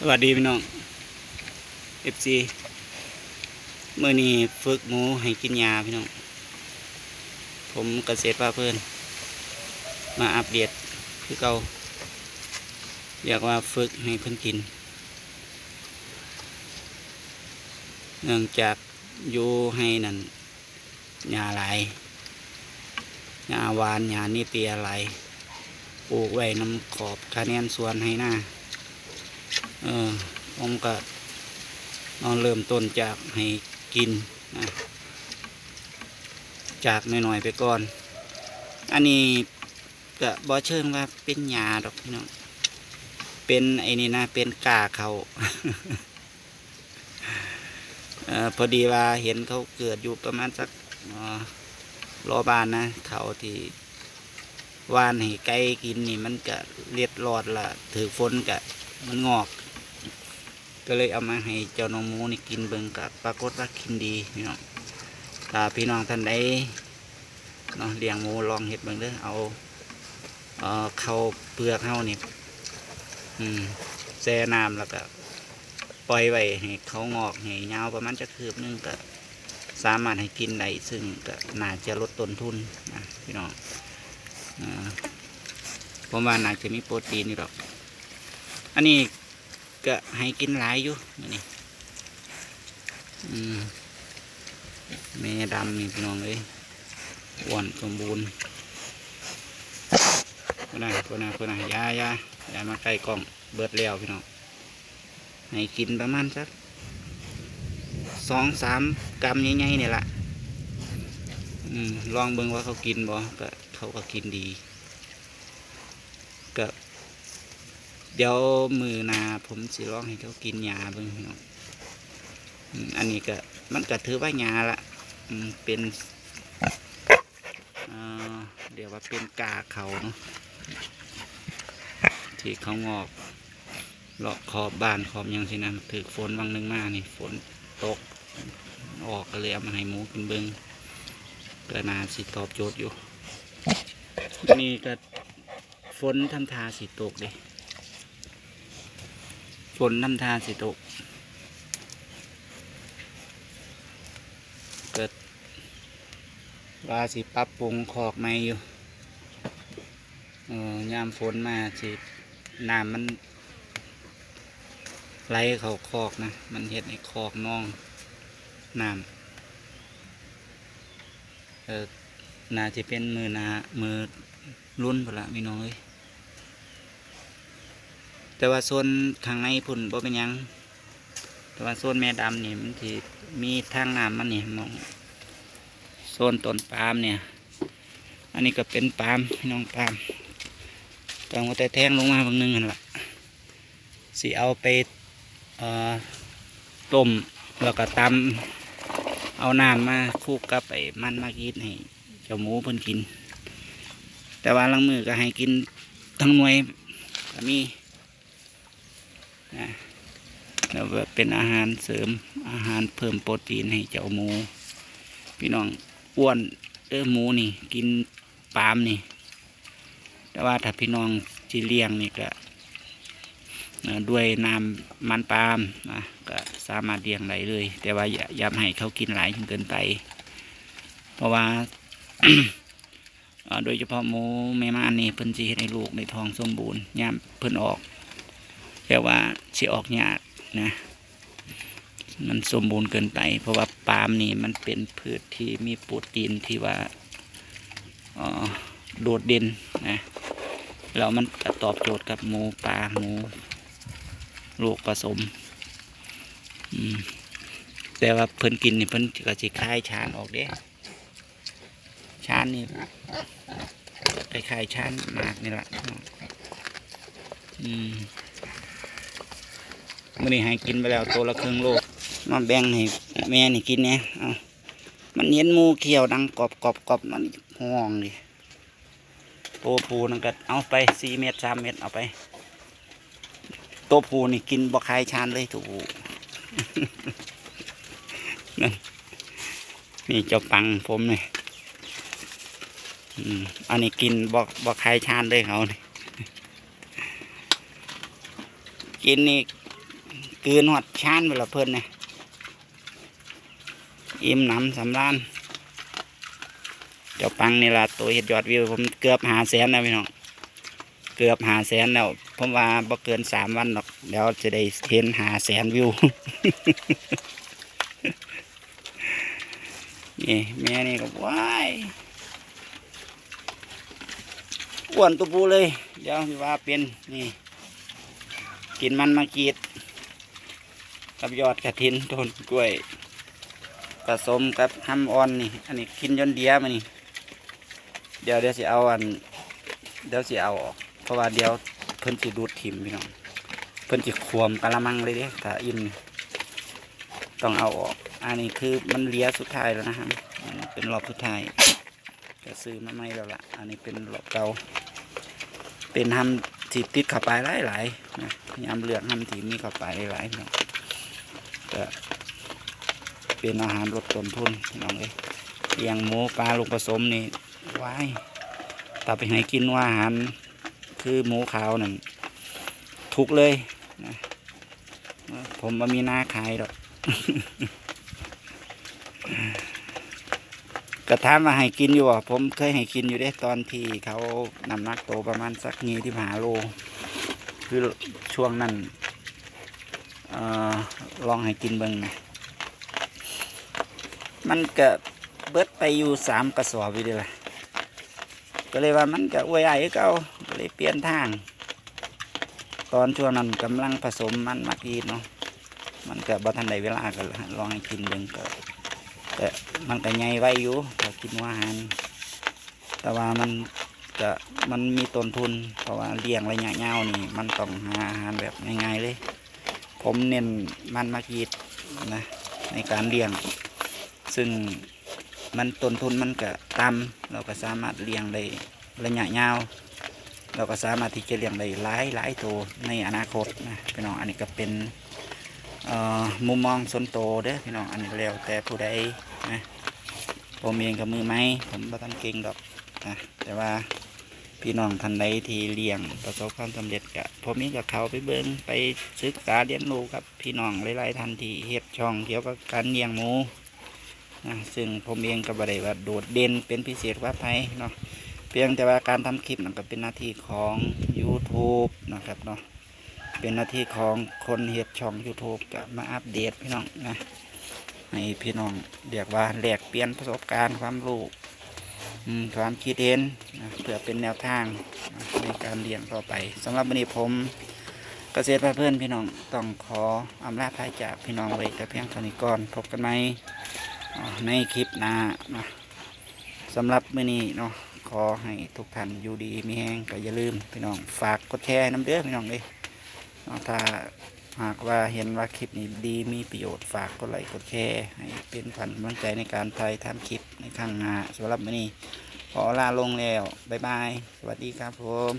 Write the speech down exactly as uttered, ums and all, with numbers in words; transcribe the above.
สวัสดีพี่น้อง เอฟซี มื้อนี้ฝึกหมูให้กินหญ้าพี่น้อง ผมเกษตรพาเพลิน มาอัปเดตคือเก่า เรียกว่าฝึกให้เพิ่นกิน เนื่องจากอยู่ไฮ่นั่น หญ้าหลาย หญ้าหวาน หญ้าเนเปียหลาย ปลูกไว้นำขอบคะแนนสวนไฮ่นา เออ ผมก็เอาเริ่มต้นจากให้กินนะ จากน้อยๆไปก่อน อันนี้ก็บ่เชิงว่าเป็นหญ้าดอกพี่น้อง เป็นไอ้นี่นะ เป็นก้าข้าว เอ่อ พอดีว่าเห็นเขาเกิดอยู่ประมาณสัก เอ่อ รอบบ้านนะ ข้าวที่หว่านให้ไก่กินนี่มันก็เล็ดลอดละ ถืกฝนก็มันงอก ก็เลยเอามาให้เจ้าน้องหมูนี่กินเบิ่ง ก็ปรากฏว่ากินดีพี่น้อง ถ้าพี่น้องท่านใดเนาะ เลี้ยงหมูลองเฮ็ดเบิ่งเด้อ เอา เอ่อ ข้าวเปลือกเฮานี่ อืม แช่น้ำแล้วก็ปล่อยไว้ให้เขางอกให้ยาวประมาณจักคืบหนึ่ง ก็สามารถให้กินได้ ซึ่งก็น่าจะลดต้นทุนนะพี่น้อง อ่า ผมว่าน่าจะมีโปรตีนอยู่ดอก อันนี้ก็ให้กินหลายอยู่มื้อนี้ อืม แม่ดำนี่พี่น้องเอ้ย อ้วนสมบูรณ์ พุ้นน่ะ พุ้นน่ะ พุ้นน่ะ อย่า อย่า อย่ามาใกล้กล้อง เบิดแล้วพี่น้อง ให้กินประมาณสัก สองสามกำใหญ่ๆนี่ล่ะ อืม ลองเบิ่งว่าเขากินบ่ ก็เขาก็กินดี ก็ เดี๋ยวมื้อหน้าผมสิลองให้เขากินหญ้าเบิ่งพี่น้อง อืม อันนี้ก็ มันก็ถือว่าหญ้าละ อืม เป็น เอ่อ เรียกว่าเป็นก้าข้าวเนาะ ที่เขางอก เลาะขอบบ้านขอบหยังซี้นะ ถืกฝนวังหนึ่งมานี่ ฝนตก ออกก็เลยเอามาให้หมูกินเบิ่ง ก็น่าสิตอบโจทย์อยู่ นี่ก็ฝนทำท่าสิตกเด้ ฝนทำท่าสิตก ก็ว่าสิปรับปรุงคอกใหม่อยู่ เอ่อ ยามฝนมาสิ น้ำมันไหลเข้าคอกนะ มันเฮ็ดให้คอกนองน้ำ เอ่อ น่าจะเป็นมื้อหน้า มื้อรุ่นพุ้นละพี่น้องเอ้ย แต่ว่าโซนข้างในพุ้นบ่เป็นหยัง แต่ว่าโซนแม่ดำนี่มันสิมีทางน้ำมันนี่ หม่องโซนต้นปาล์มเนี่ย อันนี้ก็เป็นปาล์มพี่น้อง ปาล์ม ตั้งแต่แทงลงมาเบิ่งหนึ่งหั่นล่ะ สิเอาไป เอ่อ ต้ม แล้วก็ตำ เอาน้ำมาคลุกกับไอ้มันหมากยีสต์ให้เจ้าหมูเพิ่นกิน แต่ว่าลางมื้อก็ให้กินทั้งหน่วยก็มีนะ แล้วก็เป็นอาหารเสริม อาหารเพิ่มโปรตีนให้เจ้าหมู พี่น้อง อ้วนเด้อหมูนี่ กินปาล์มนี่ แต่ว่าถ้าพี่น้องสิเลี้ยงนี่ก็ เอ่อ ด้วยน้ำมันปาล์มนะ ก็สามารถเลี้ยงได้เลย แต่ว่าอย่า อย่าให้เขากินหลายจนเกินไป เพราะว่า อ่า โดยเฉพาะหมูแม่ม่านนี่ เพิ่นสิเฮ็ดให้ลูกในท้องสมบูรณ์ ยามเพิ่นออก แต่ว่าสิออกยากนะ มันสมบูรณ์เกินไป เพราะว่าปาล์มนี่มันเป็นพืชที่มีโปรตีนที่ว่า เอ่อ โดดเด่นนะ แล้วมันก็ตอบโจทย์กับหมูปลา หมูลูกผสม อืม แต่ว่าเพิ่นกินนี่ เพิ่นก็สิคายฉานออกเด้ ฉานนี่ คล้ายๆฉานหมากนี่ล่ะ อืม มื้อนี้ให้กินไปแล้วตัวละครึ่งโล มาแบ่งให้แม่นี่กินแหน่ เอา มันเห็นหมูเคี้ยวดังกรอบๆๆ มันฮ้องดิ ตัวผู้นั่นก็เอาไปสี่เม็ด สามเม็ด เอาไป ตัวผู้นี่กินบ่คายฉานเลย ตัวผู้ นั่น นี่เจ้าปังผมนี่ อืม อันนี้กินบ่ บ่คายฉานเลยเขานี่ กินนี่ กลืนฮอดชานไปละเพิ่นเนี่ย อิ่มหนำสำราญ เจ้าปังนี่ล่ะตัวเฮ็ดยอดวิวผมเกือบห้าแสนแล้วพี่น้อง เกือบห้าแสนแล้ว ผมว่าบ่เกินสามวันดอก เดี๋ยวจะได้เห็นห้าแสนวิว นี่แม่นี่ก็ว้าย อ้วนตุ๊ปูเลย เดี๋ยวสิว่าเป็น นี่ กินมันมะกรีด กับยอดกระถิน ต้นกล้วย ผสมกับฮำอ่อนนี่ อันนี้กินจนเดียมานี่ เดี๋ยว เดี๋ยวสิเอาอัน เดี๋ยวสิเอาออก เพราะว่าเดี๋ยวเพิ่นสิดูดถิ่มพี่น้อง เพิ่นสิขวมกะละมังเลยเด้ ถ้าอิ่ม ต้องเอาออก อันนี้คือมันเหลือสุดท้ายแล้วนะครับ อันนี้เป็นรอบสุดท้าย ก็ซื้อมาใหม่แล้วล่ะ อันนี้เป็นรอบเก่า เป็นฮำที่ติดเข้าไปหลายๆนะ พยายามเลือกฮำที่มีเข้าไปหลายๆเนาะ ก็เป็นอาหารลดต้นทุนพี่น้องเอ้ย เลี้ยงหมูปลาลูกผสมนี่ ว้าย ถ้าไปให้กินหัวอาหาร คือหมูขาวนั่น ทุกข์เลยนะ ผมบ่มีนาขายดอก ก็ถามว่าให้กินอยู่บ่ ผมเคยให้กินอยู่เด้ ตอนที่เขาน้ำหนักโตประมาณสักยี่สิบห้าโล คือช่วงนั้น เอ่อ ลองให้กินเบิ่งนะ มันก็เบิดไปอยู่สามกระสอบอยู่เด้ล่ะ ก็เลยว่ามันก็อวยอ้ายคือเก่า ก็เลยเปลี่ยนทาง ตอนช่วงนั้นกำลังผสมมันมะกรีดเนาะ มันก็บ่ทันได้เวลา ก็ลองให้กินเบิ่ง ก็ ก็มันก็ใหญ่ไวอยู่ ถ้ากินหัวอาหาร แต่ว่ามันก็ มันมีต้นทุน เพราะว่าเลี้ยงระยะยาวนี่ มันต้องหาอาหารแบบง่ายๆเลย ผมเน้นมันมะกรีดนะ ในการเลี้ยง ซึ่งมันต้นทุนมันก็ต่ำ เราก็สามารถเลี้ยงได้ระยะยาว เราก็สามารถที่จะเลี้ยงได้หลายหลายตัวในอนาคตนะพี่น้อง อันนี้ก็เป็น เอ่อ มุมมองส่วนตัวเด้อพี่น้อง อันนี้แล้วแต่ผู้ใดนะ ผมเองก็มือใหม่ ผมบ่ทันเก่งดอกนะ แต่ว่าพี่น้องท่านใดที่เลี้ยงประสบความสำเร็จก็ ผมเองก็เข้าไปเบิ่ง ไปศึกษาเรียนรู้กับพี่น้องหลายๆท่านที่เฮ็ดช่องเกี่ยวกับการเลี้ยงหมูนะ ซึ่งผมเองก็บ่ได้ว่าโดดเด่นเป็นพิเศษกว่าไผเนาะ เพียงแต่ว่าการทำคลิปนั่นก็เป็นหน้าที่ของ YouTube นะครับเนาะ เป็นหน้าที่ของคนเฮ็ดช่อง YouTube ก็มาอัปเดตพี่น้องนะ ให้พี่น้องเรียกว่าแลกเปลี่ยนประสบการณ์ความรู้ อืม ความคิดเห็นนะ เพื่อเป็นแนวทางนะ ในการเลี้ยงต่อไป สำหรับมื้อนี้ผมเกษตรพาเพลินพี่น้องต้องขออำลาพาจากพี่น้องไว้แต่เพียงเท่านี้ก่อน พบกันใหม่ อ่า ในคลิปหน้านะ สำหรับมื้อนี้เนาะ ขอให้ทุกท่านอยู่ดีมีแฮง ก็อย่าลืมพี่น้องฝากกดแชร์นำเด้อพี่น้องเด้อเนาะ ถ้าหากว่าเห็นว่าคลิปนี้ดีมีประโยชน์ ฝากกดไลค์กดแชร์ ให้เป็นขวัญกำลังใจในการถ่ายทำคลิปในครั้งหน้า สำหรับมื้อนี้ขอลาลงแล้ว บ๊ายบาย สวัสดีครับผม